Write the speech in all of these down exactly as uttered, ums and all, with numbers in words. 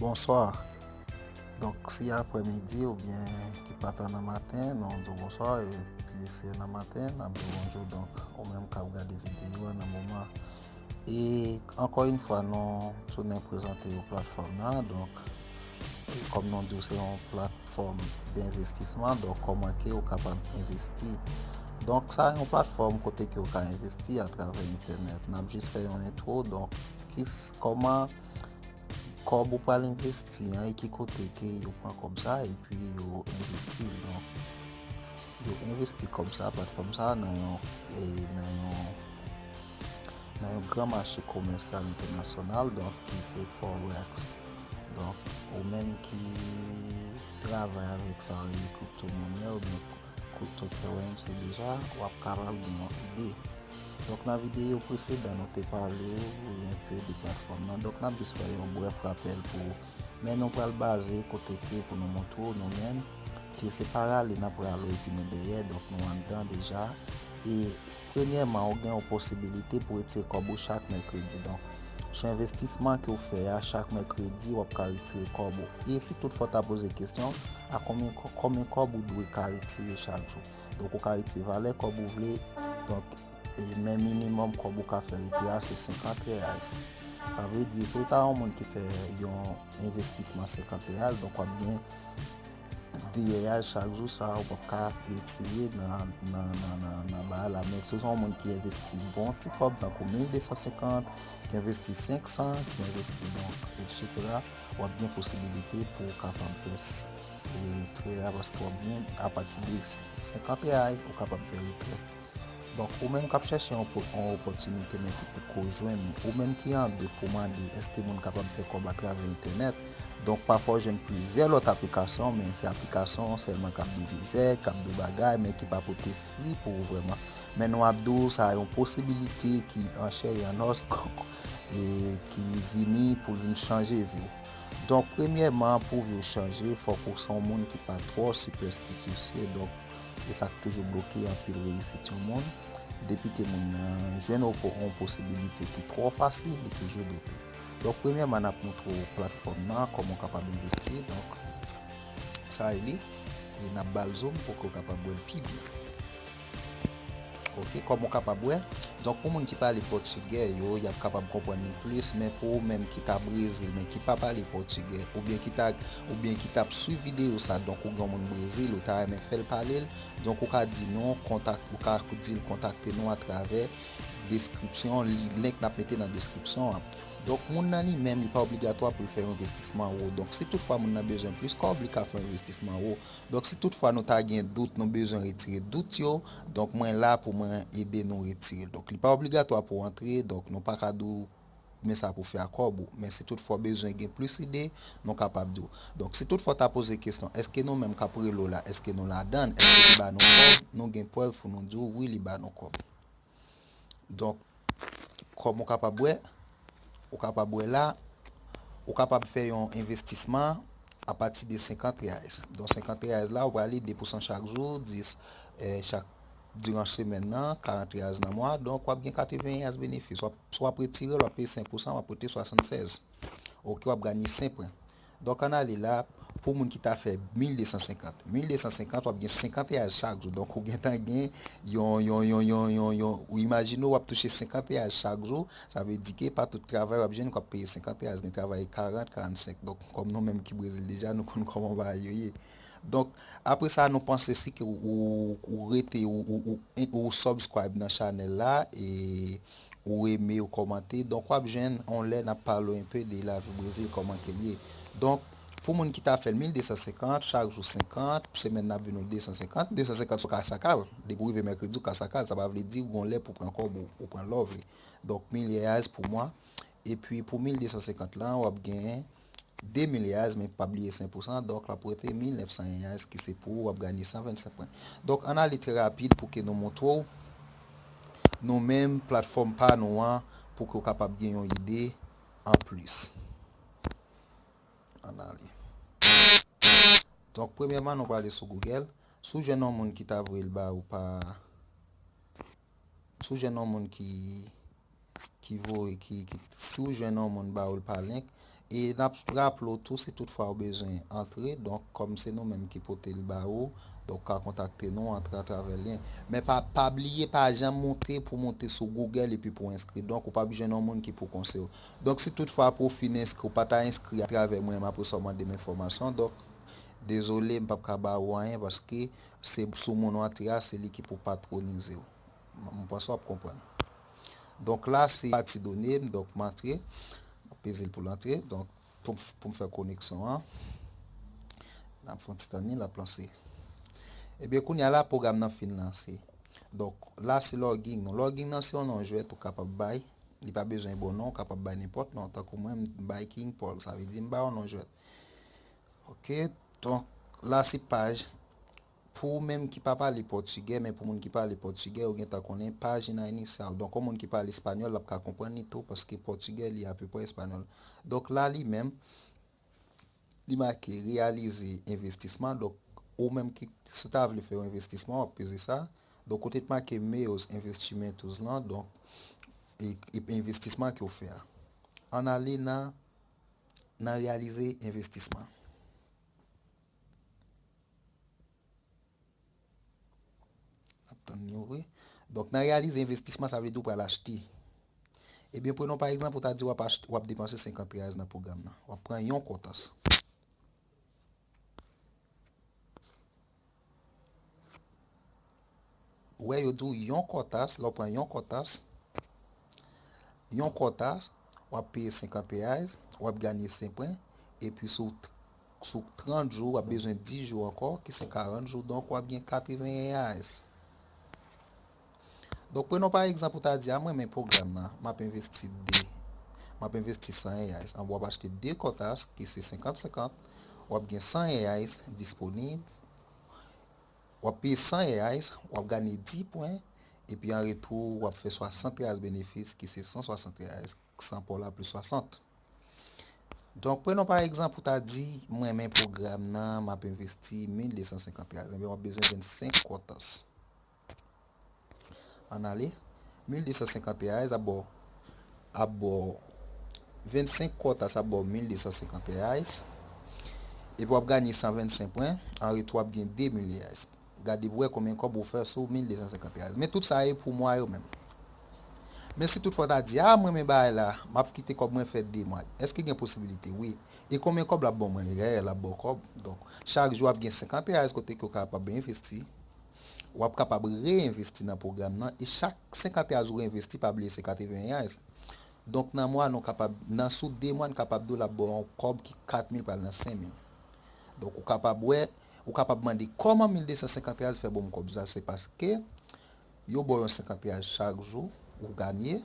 Bonswa. Donk, si aprèmidi oubyen ki pa ta nan maten, nou di w bonswa, epi si nan maten, n ap di w bonjou. Donk, ou menm k ap gade videyo a nan moman. E ankò yon fwa, nou tounen prezante yo platfòm nan. Donk, e kòm nou di w, se yon platfòm denvestisman. Donk, kòman ke ou kapab envesti? Donk, sa yon platfòm kote ke ou ka envesti atravè entènèt. N ap jis fè yon entwo. Donk, ki, kòman kòb ou pral envesti an e ki kote ke yo pran kòb sa epi yo envesti l. Donk, yo envesti kòb sa, platfòm sa, nan yon, e, nan yon, nan yon gran mache komèsyal entènasyonal, donk, ki se Forex. Donk, ou menm ki travay avèk sa yo rele kripto monè oubyen cryptocurrency deja, w ap kapab gen yon ide. Donk, nan videyo presedan, nou te pale w enpe de platfòm nan. Donk, n ap jis fè yon brèf rapèl pou ou. Men nou pral baze kote ke pou nou montre w nou menm, ke se pa rale n ap rale w epi nou dèyè, donk nou anndan deja. E premyèman, ou gen yon posibilite pou retire kòb ou chak mèkredi. Donk, sou envestisman ke w fè a, chak mèkredi, w ap ka retire kòb ou. E si toutfwa w ta poze kesyon, a konbyen, konbyen kòb ou dwe ka retire chak jou? Donk, ou ka retire valè kòb ou vle. Donk, e, men minimòm kòb ou ka fè retire a, se senkant reais. Sa vle di, si w ta yon moun ki fè yon envestisman senkant reais, donk w ap gen de reais chak jou, sa ou p ap ka retire nan, nan, nan, nan, nan bagay la. Men si w se yon moun ki envesti bon ti kòb, tankou mil de san senkant, ki envesti senk san, ki envesti, donk, etsetera, w ap gen posibilite pou w kapab fè s-, e, retire a, paske w ap gen apati de senkant reais, ou kapab fè retire. Donk, ou menm k ap chèche yon po-, yon opòtinite, men ki potko jwenn li, ou menm ki an dout pou mande èske moun kapab fè kòb atravè entènèt, donk, pafwa w jwenn plizyè lòt aplikasyon, men se aplikasyon sèlman k ap di w jwèt, k ap di w bagay, men ki pa pote fwi pou ou vrèman. Men nou ap di w sa yon posibilite ki an chè e an os, e ki vini pou l vin chanje vi w. Donk, premyèman, pou vi w chanje, fòk ou se yon moun ki pa twò sipèstitisye. Donk, e sa k toujou bloke anpil reyisit yon moun. Depi ke moun nan jwenn yon po-, yon posibilite ki twò fasil, li toujou doute. Donk, premyèman, n ap montre w platfòm nan, kòman w kapab envesti. Donk, sa e li. E n ap ba l zoom pou ke w kapab wè l pi byen. Oke, kòm ou kapab wè. Donk, pou moun ki pale pòtigè yo, y ap kapab konprann li plis, men pou ou menm ki ta Brezil, men ki pa pale pòtigè, oubyen ki ta, oubyen ki t ap swiv videyo sa, donk ou gen yon moun Brezil, ou ta renmen fè l pale l, donk ou ka di nou, kontak, ou ka di l kontakte nou atravè deskripsyon, li, link n ap mete nan deskripsyon an. Donk, moun nan li menm, li pa obligatwa pou l fè yon envestisman wo. Donk, si toutfwa moun nan bezwen plis kòb, li ka fè yon envestisman wo. Donk, si toutfwa nou ta gen dout, nou bezwen retire dout yo, donk, mwen la pou mwen ede nou retire l. Donk, li pa obligatwa pou w antre, donk, nou pa ka di w, men sa pou fè a kòb ou. Men si toutfwa w bezwen gen plis ide, nou kapab di w. Donk, si toutfwa w ta poze kesyon, èske nou menm k ap rele w la, èske nou ladan l, èske li ba nou kòb, nou gen prèv pou nou di w, wi, li ba nou kòb. Donk, kòm ou kapab wè, ou kapab wè la, ou kapab fè yon envestisman apati de senkant reais. Donk, senkant reais la, ou prale de pousan chak jou, dis, eh, chak, diran semèn nan, karant reais nan mwa. Donk, w ap gen katreven reais benefis. W ap, si w ap retire l, w ap peye senk pousan, w ap pote swasannsèz. Oke, w ap ganye senk pwen. Donk, ann ale la, pou moun ki ta fè mil de san senkant. Mil de san senkant, w ap gen senkant reais chak jou. Donk, ou gentan gen yon, yon, yon, yon, yon, yon, ou imajine w ap touche senkant reais chak jou. Sa vle di ke pa tout travay w ap jwenn k ap peye senkant reais. Gen travay karant, karannsenk. Donk, kòm nou menm ki Brezil deja, nou konn kòman bagay yo ye. Donk, apre sa, nou panse si ke ou, ou, ou rete, ou, ou, ou, ou subscribe nan chanèl la, e ou eme, ou kòmante. Donk, w ap jwenn, yon lè n ap pale w enpe de lavi Brezil, kòman ke l ye. Donk, pou moun ki ta fè l mil de san senkant, chak jou senkant, semèn n ap vin w de san senkant, de san senkant ou ka sakal. Depi w rive mèkredi, ou ka sakal. Sa pa vle di ou gon lè pou pran kòb ou, ou pran lè w vle. Donk, mil reais pou mwa. Epi, pou mil de san senkant lan, w ap gen de mil reais, men pa bliye senk pousan, donk l ap rete mil nèf san reais ki se pou ou, w ap ganye san vennsenk pwen. Donk, ann ale trè rapid pou ke nou montre w nou menm platfòm pa nou an, pou ke w kapab gen yon ide anplis. Ann ale. Donk, premyèman, nou prale sou Google. Si w jwenn yon moun ki ta voye l ba ou pa, si w jwenn yon moun ki ki voye, ki, ki, si w jwenn yon moun ba ou l pa link, E n ap raple w tou, si toutfwa ou bezwen antre, donk, kòm se nou menm ki pote l ba ou, donk, ou ka kontakte nou, antre atravè lyen. Men pa, pa bliye, pa janm monte pou w monte sou Google epi pou w enskri. Donk, ou p ap jwenn yon moun ki pou konseye w. Donk, si toutfwa pou w fin enskri, ou pa ta enskri atravè mwen, m ap resevwa mande m enfòmasyon. Donk, dezole, m p ap ka ba ou anyen paske se sou moun ou antre a, se li ki pou patronize w. M, m panse w ap konprann. Donk la, se pati done m, donk m antre. M ap peze l pou l antre. Donk, pou, m- pou m fè koneksyon an, n ap fè yon ti tann li, l ap lanse. Ebyen, kounye a la, pwogram nan fin lanse. Donk, la, se logging nan. Logging nan, se yon non jwèt ou kapab bay. Li pa bezwen bon non, ou kapab bay nenpòt non. Tankou mwen, m bay King Paul, sa vle di m bay yon non jwèt. Ok, donk, la, se paj. Pou ou menm ki pa pale pòtigè, men pou moun ki pale pòtigè, ou gentan konnen paj nan inisya w. Donk, yon moun ki pale espanyòl, l ap ka konprann li tou, paske pòtigè, li apeprè espanyòl. Donk, la, li menm, li make reyalize envestisman. Donk, ou menm ki, si w ta vle fè yon envestisman, w ap peze sa. Donk, kote t make Meus Investimentos lan, donk, e, e envestisman ke w fè a. Ann ale nan, nan reyalize envestisman. N ap tann li ouvri. Donk, nan reyalize envestisman, sa vle di w pral achte. Ebyen, prenon pa egzanp, ou ta di w ap achte, w ap depanse senkant reais nan pwogram nan. W ap pran yon kòtas. Ou wè, yo di w yon kòtas, lè w pran yon kòtas, yon kòtas, w ap peye senkant reais, w ap ganye senk pwen, epi sou, sou trant jou, w ap bezwen dis jou ankò, ki se karant jou, donk w ap gen katreven reais. Donk, prenon pa egzanp, ou ta di, a mwen, men pwogram nan, m ap envesti de, m ap envesti san reais. Anben, w ap achte de kòtas, ki se senkant senkant, w ap gen san reais disponib, w ap peye san reais, w ap ganye dis pwen, epi an retou, w ap fè swasant reais benefis, ki se san swasant reais, san pa w la plis swasant. Donk, prenon pa egzanp, ou ta di, mwen, men pwogram nan, m ap envesti mil de san senkant reais. Ebyen, w ap bezwen vennsenk kòtas. Ann ale. Mil de san senkant reais ap ba w, ap ba w vennsenk kòtas ap ba w mil de san senkant reais. Epi w ap ganye san vennsenk pwen. An retou, w ap gen de mil reais. Gade pou wè konbyen kòb ou fè sou mil de san senkant reais. Men tout sa e pou mwa yo menm. Men si toutfwa w ta di, a, mwen, men bagay la, m ap kite kòb mwen fè de mwa. Èske gen posibilite? Wi. E konbyen kòb l ap ban mwen? Yè, l ap ba w kòb. Donk, chak jou w ap gen senkant reais kote ke w kapab envesti. W ap kapab reenvesti nan pwogram nan. E chak senkant reais ou reenvesti, pa bliye se katreven reais. Donk, nan mwa, nou kapab, nan sou de mwa, n kapab di w l ap ba w yon kòb ki kat mil pral nan senk mil. Donk, ou kapab wè, ou kapab mande kòman mil de san senkant reais fè ban m kòb sa, se paske yo ba w yon senkant reais chak jou, ou ganye.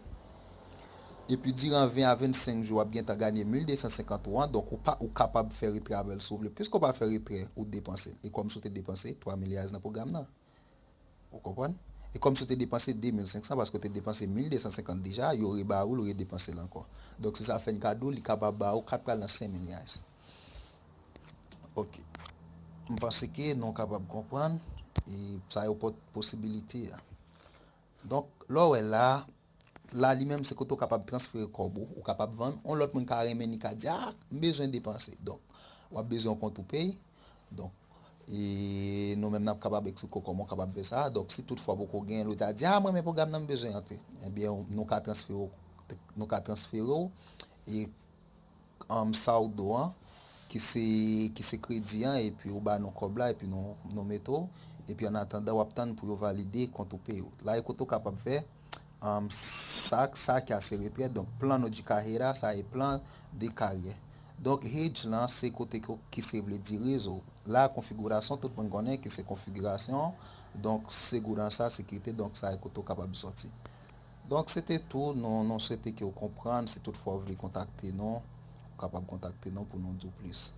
Epi, diran ven a vennsenk jou, w ap gentan ganye mil de san senkant ou an. Donk, ou pa, ou kapab fè retrè avè l si w vle. Piske w pa fè retrè, ou depanse l. E kòm si w te depanse twa mil reais nan pwogram nan. Ou konprann? E kòm si w te depanse de mil senk san, paske w te depanse mil de san senkant deja, yo reba ou l, ou redepanse l ankò. Donk, si sa fè n kado, li kapab ba ou kat pral nan senk mil reais. Ok. M panse ke nou kapab konprann, e sa yo pot posibilite a. Donk, lè w wè la, la li menm se kote w kapab transfere kòb ou, ou kapab vann, yon lòt moun ka renmen li ka di, a, m bezwen depanse. Donk, w ap bezwen yon kont ou peye. Donk, e nou menm n ap kapab eksplike w kòman w kapab fè sa. Donk, si toutfwa w poko genyen l, ou ta di, a, mwen, men pwogram nan m bezwen antre. Ebyen, nou ka transfere w, nou ka transfere w, e um, saldo an, ki se, ki se kredi an, epi ou ba nou kòb la, epi nou, nou mete w, epi an atandan w ap tann pou yo valide kont ou peye w. La e kote w kapab fè, um, sa, sa ki a se retrèt, donk plano de carreira, sa e plan de karyè. Donk hedge lan, se kote ki, ki se vle di rezo. La konfigirasyon, tout moun konnen ki se konfigirasyon, donk segura sa, sekirite, donk sa e kote w kapab sòti. Donk, se te tou. Nou, nou swete ke w konprann. Si toutfwa w vle kontakte nou, ou kapab kontakte nou pou nou di w plis.